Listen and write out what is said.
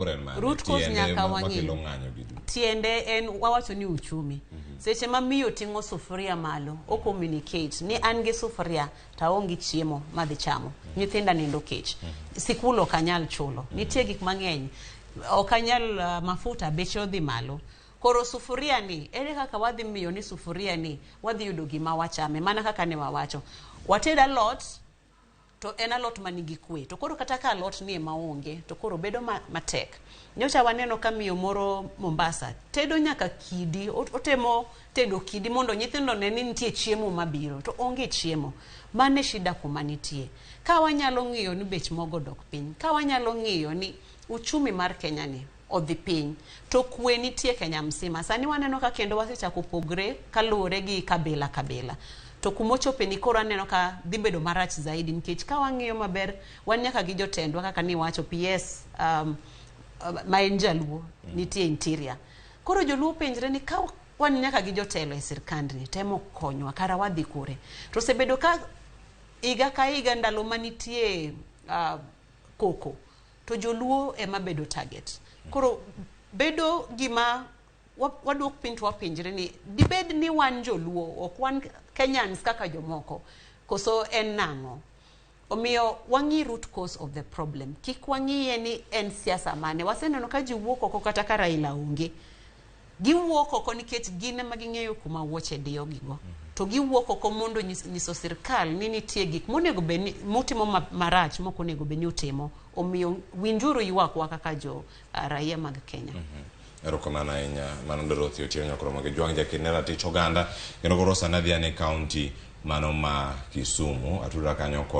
Koro en mane? Root cause Tiende nyaka wang'i. makelo ng'anyo gi duto. Tiende en wawacho ni uchumi. Seche ma miyo ting'o sufuria malo, o communicate ni an gi sufuria to aonge chiemo madhi chamo. Nyithinda nindo kech. Sikul ok anyal chulo. Nitie gik mang'eny. Ok anyal mafuta beche odhi malo. Koro sufuria ni, ere kaka wadhi miyo ni sufuria ni wadhi yudo gima wachame mana kaka ne wawacho. Wated alot to en alot manigi kwe to koro kata ka alot ni ema onge to koro bedo matek. Nyocha waneno ka miyo moro Mombasa tedo nyaka kidi, otemo tedo kidi mondo nyithindo ne ni nitie chiemo mabiro to onge chiemo. Mano e shida kuma nitie. Ka wanyalo ng'iyo ni bech mogo dok piny, ka wanyalo ng'iyo ni uchumi mar Kenya ni odhi piny to kwe nitie Kenya mzima. Sani waneno ka kendo wasechako pogre kaluwore gi kabila kabila. To kumochope ni koro aneno ka dhi bedo marach zaidi nikech ka wang'iyo maber wan nyaka gi jotendwa kaka niwacho PS ma en jaluo nitie interior. Koro joluo penjre ni ka wan nyaka gi jotelo e sirkandni temo konywa kara wadhi kure. To osebedo ka higa ka higa ndalo manitie koko to joluo ema bedo target. Koro bedo gima waduok piny to wapenjre ni dibed ni wan joluo ok wan Kenyans kaka jomoko koso en nang'o? Omiyo wang'i root cause of the problem. Kik wang'iye ni en siasa mane. Waseneno ka ji wuok oko kata ka Raila onge. Giwuok oko nikech gin ema ging'eyo kuma wuoche diyo gigo. To giwuok oko mondo nyiso sirkal ni nitie gik monego bed ni mutimo marach mok onego bed ni utimo. Omiyo winjuru ywakwa kaka jo raia mag Kenya. Erokamano ahinya. Mano Dorothy Otieno Nyakoro Jwang' jaked ne ratich oganda kendo koro sani adhi ane county mano ma Kisumu atudra kanyo kod